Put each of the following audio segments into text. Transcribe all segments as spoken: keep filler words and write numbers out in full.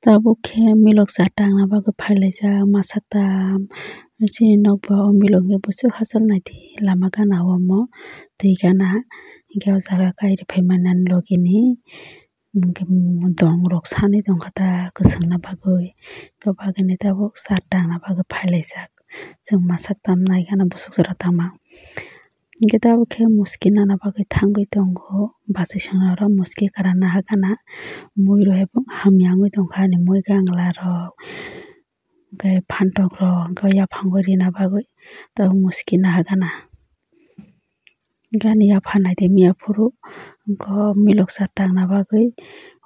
Tabuk khe milok cha tangna bagwi phailaijak masa tam. Chini nokbo o milok hwnkhe bwswk hachal naidi lama gana o omo twi gana. Hinkhe o jaga kairwi phaimani logini hinkhe dong rok sanwi tongkha ta kwchwngna bagwi. Hinkhe bagini tabuk cha tangna bagwi phailaijak. Chwng masa tam nai gana bwswk jora tama. Hinkhe tabuk khe muski nana bagwi thangwi tongo. Bachai songno oro muski kwran naha gana. Mui rok hai bo hamya wngwi tongkha ani mui gangla rok. Hinkhe phantok rok hinkhe yaphango rina bagwi tabuk muski naha gana. Hinkhe ani yapha naidi miya phuru hinkhe milok cha tangna bagwi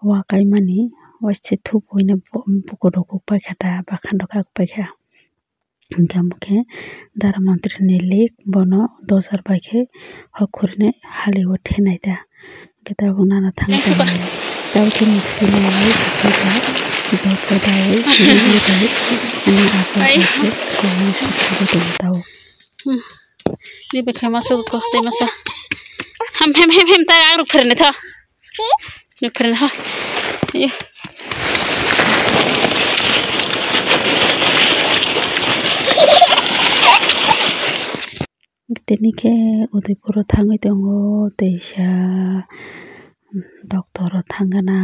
wa kaimani waisa thup buino bukur rok paikha ta bakhang rok kak paikha. Hinkhe omo khe Dara Mantri ni lik bono dojar bai khe hok khurine hali o thenai ta. Hinkhe tabuk nana thang tongmani. Tabuk khe muski nai ani aswk khe khaui sotwi tongo tabuk. Ni bai khe masa ko tei masa. Ham, ham, ham, ham, ta ang ruk pherni tho. Nukphre na. Iyo. Tini khe Udaipur o thangwi tongo, teisa doctor o thangana.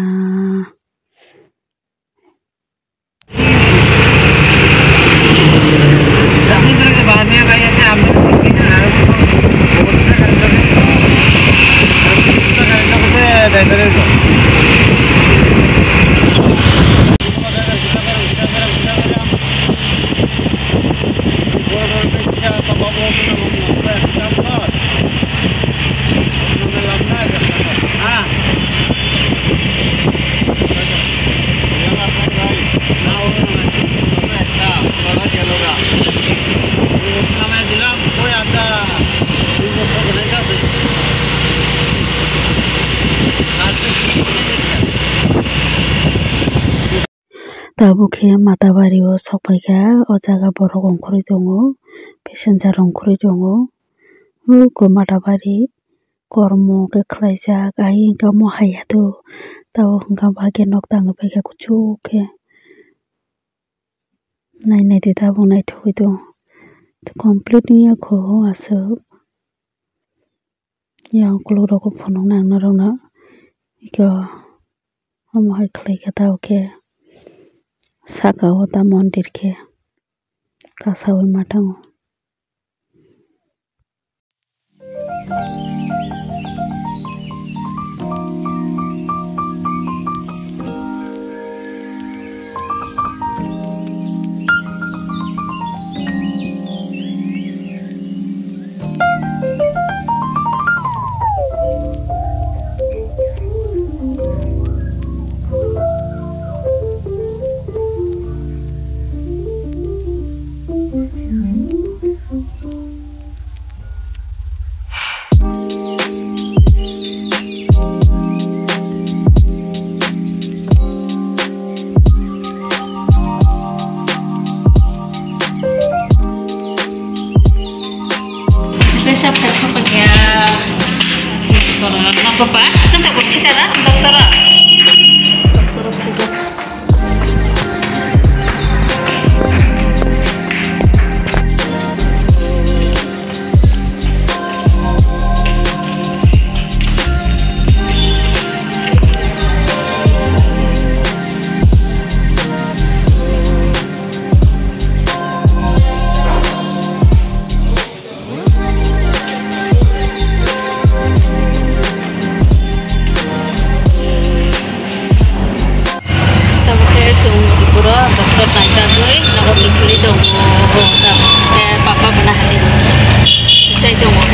Tabuk khe Matabari o sokpaikha, o jaga borok ongkhorwi tongo, passenger ongkhorwi tongo. Uko Matabari kormo khe khlaijak, ai hwnkhe omo hai ya do, tabuk hwnkha bahai khe nok tangwi paikha kuchuk khe. Nai nai di tabuk naithogwi tongo, complete wngya kho aswk. Yang ukuluk rok phunuknai ang norokno. Eko omo hai khlai khe tabuk khe saka o ta mondir khe kasaui ma thango. Pesa pesa pakai ya. Doktor, apa, Pak? Sentak buat kita lah, dokter. Tabuk khe chwng pura doctor naitagwi nogo tongphili tongo. Tabuk khe papa bo nahari chai tongo.